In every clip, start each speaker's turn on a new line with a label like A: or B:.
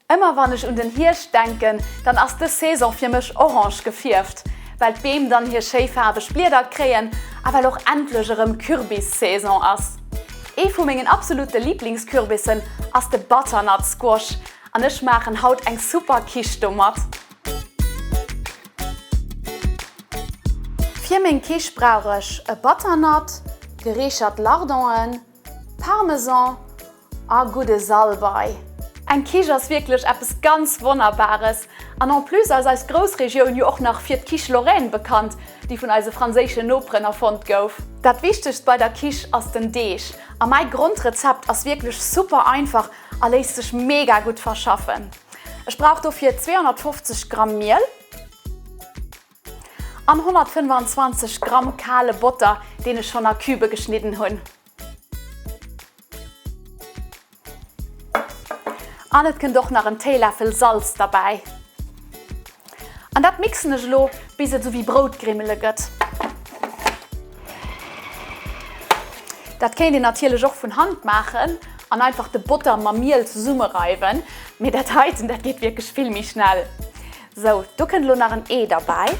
A: Ëmmer wann ech un den Hierscht denken, dann ass dës Saison fir mech orange gefierft, well d'Beem dann hir schéi faarweg Blieder kréien a well och endlech erëm Kürbis-Saison ass. Ee vu mengen absolute Liblingskürbissen ass de Butternut Squash an ech maachen haut eng super Quiche domat. Fir meng Quiche brauch ech e Butternut, gereechert Lardonen, Parmesan A gudde Salbei. Eng Quiche ass wierklech eppes ganz Wonnerbares. An en plus ass eis Groussregioun jo och nach fir d'Quiche Lorraine bekannt, déi vun eise franséischen Noperen erfonnt gouf. Dat Wichtegst bei der Quiche ass den Deeg. A mäi Grondrezept ass wierklech super einfach a léisst sech mega gutt verschaffen. Ech brauch dofir 250 Gramm Miel. An 125 Gramm kale Botter, deen ech schonn a Cubë geschnidden hunn. An et kënnt och nach en Téiläffel Salz derbäi. An dat mixen ech elo bis et esou wéi Broutgrimmele gëtt. Dat kéint een natierlech och vun Hand maachen an einfach de Botter mam Miel zesummereiwen, mee dat heiten, dat geet wierklech vill méi schnell. Sou, do kënnt elo nach en Ee derbäi.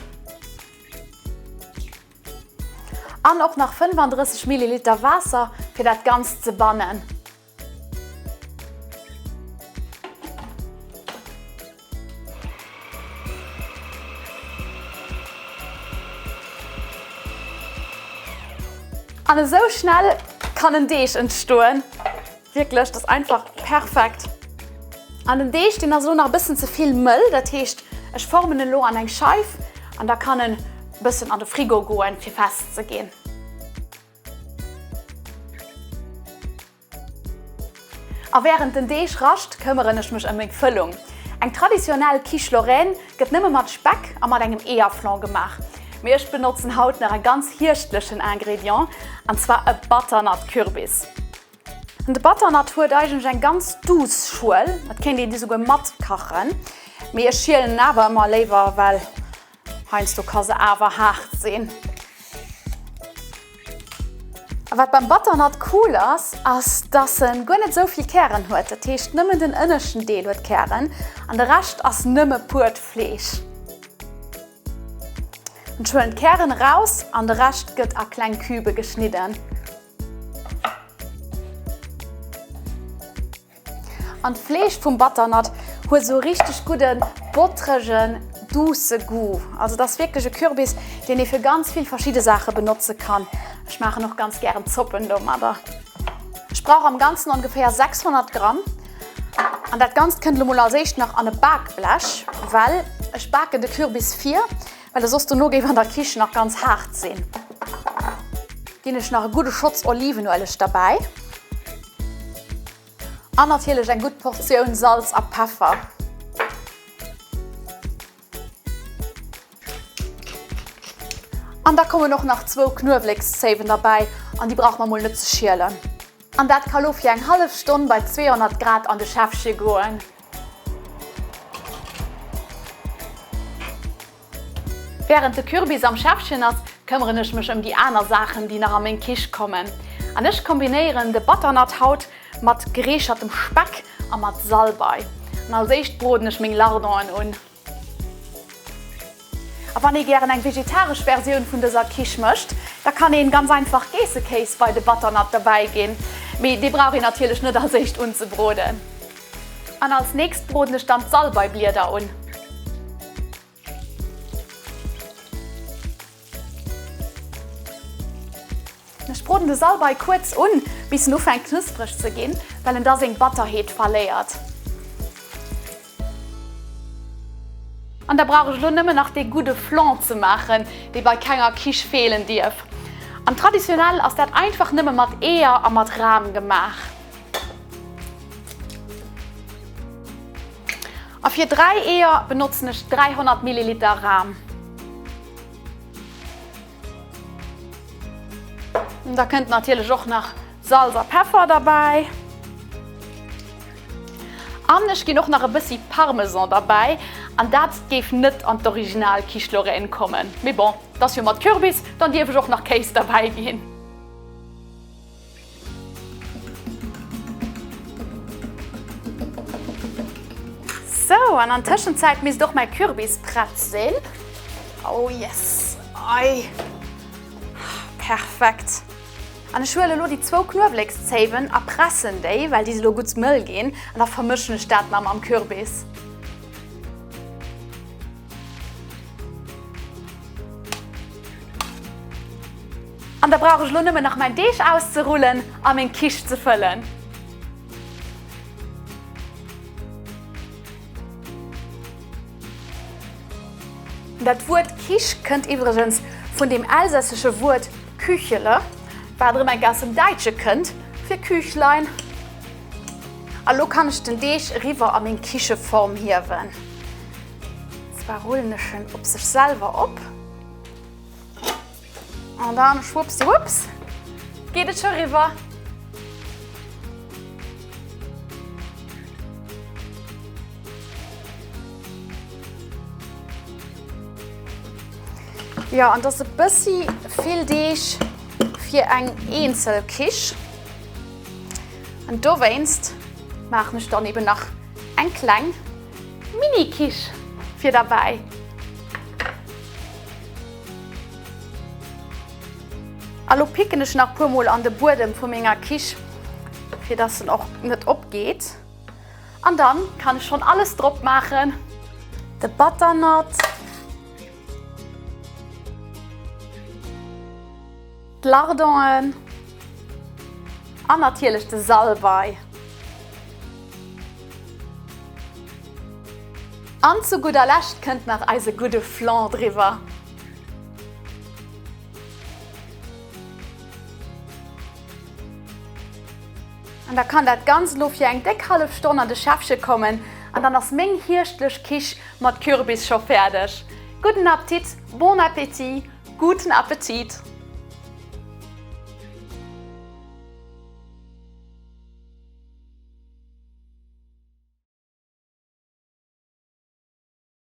A: An och nach 35 Milliliter Waasser fir dat Ganzt ze bannen. An esou schnell kann en Deeg entstoen. Wierklech, dat ass einfach perfekt. An den Deeg, deen ass elo nach e bëssen ze vill mëll, dat heescht ech formen en elo an eng Scheif an da kann en e bëssen an de Frigo goen fir fest ze ginn. A wärend den Deeg rascht, këmmeren ech mech ëm meng Fëllung. Eng traditionell Quiche Lorraine gëtt nëmme mat Speck a mat engem Eeërflong gemaach. Mee ech benotzen haut nach e ganz hierschtlechen Ingrédient, an zwar e Butternut-Kürbis. De Butternut huet eigentlech eng ganz douce Schuel, et kéint een déi souguer matkachen, mee ech schielen en awer ëmmer léiwer, well heiansdo ka se awer haart sinn. A wat beim Butternut cool ass, ass dass en guer net esou vill Kären huet, dat heescht nëmmen den ënneschten Deel huet Kären an de Rescht ass nëmme puert Fleesch. Ech huelen d'Kären eraus an de Rescht gëtt a kleng Cubë geschnidden. An d'Fleesch vum Butternut huet esou e richteg gudden, botteregen, douce Goût. Also et ass wierklech e Kürbis, deen ee fir ganz vill verschidde Saache benotze kann. Ech maachen och ganz gären Zoppen domadder. Ech brauch am Ganzen ongeféier 600 Gramm. An dat Ganzt kënnt elo mol als éischt nach an e Bakblech, well ech baken de Kürbis vir, well e soss dono géif an der Kichen nach ganz haart sinn. Ginn ech nach e gudde Schotz Olivenueleg derbäi an natierlech eng gutt Portioun Salz a Peffer. An da kommen och nach zwou Knuewlekszéiwen derbäi an déi brauch mer mol net ze schielen. An dat ka lo fir eng hallef Stonn bei 200 Grad an de Schäffche goen. Wärend de Kürbis am Schäffchen ass, këmmeren ech mech ëm déi aner Saachen, déi nach a meng Kiche kommen. An ech kombinéieren de Butternut haut mat gereechertem Speck a mat Salbei. An als éischt broden ech meng Lardonen un. A wann ee gären eng vegetaresch Versioun vun dëser Quiche mécht, da kann een ganz einfach Geessekéis bei de Butternut derbäi ginn. Mee dee brauch een natierlech net als éischt unzebroden. An als nächst broden ech dann d'Salbeiblieder un. Ech broden de Salbei kuerz un, bis en ufänkt knuspreg ze ginn, well en da seng Batterheet verléiert. An da brauch ech elo nëmmen nach dee gudde Flan ze maachen, dee bei kenger Quiche feelen dierf. An traditionell ass dat einfach nëmme mat Eeër a mat Ram gemaach. A fir 3 Eeër benotzen ech 300 Milliliter Ram. Da kënnt natierlech och nach Salz a Peffer derbäi. An ech ginn och nach e bëssi Parmesan derbäi. An dat géif net an d'original Quiche Lorraine kommen. Mee bon, et ass jo mat Kürbis, dann dierf ech och nach Kéis derbäi ginn. Sou, an an Tëschenzäit misst och mäi Kürbis prett sinn. Oh yes! Ei! Perfekt! An ech huele lo déi zwou Knuewlekszéiwen a pressen déi, well déi si lo gutt mëll ginn. An da vermëschen ech dat nach mam Kürbis. An da brauch ech lo nëmmen nach mäin Deeg auszerullen a meng Quiche ze fëllen. Dat Wuert Quiche kënnt iwwregens vun dem elsässesche Wuert Küchele, wat erëm enk aus dem Däitsche kënnt fir Küchlein. A lo kann ech den Deeg eriwwer a meng Quicheform hiewen. Zwar rullen ech en op sech selwer op. An dann schwuppsdiwupps geet et scho riwwer. Jo, an dass e bëssi vill Deeg fir eng eenzel Quiche. An dowéinst maachen ech dann eben nach eng kleng Mini-Quiche fir derbäi. A lo picken ech nach puer mol an de Buedem vu menger Quiche, fir dass en och net opgeet. An dann kann ech schon alles drop maachen. De Butternut. D'Lardonen. An natierlech de Salbei. An zu gudder Lescht kënnt nach eise gudde Flan driwwer. An da kann dat Ganzt elo fir eng déck hallef Stonn an de Schäffche kommen an dann ass meng hierschtlech Quiche mat Kürbis scho fäerdeg. Gudden Appetit, bon appétit, guten Appetit!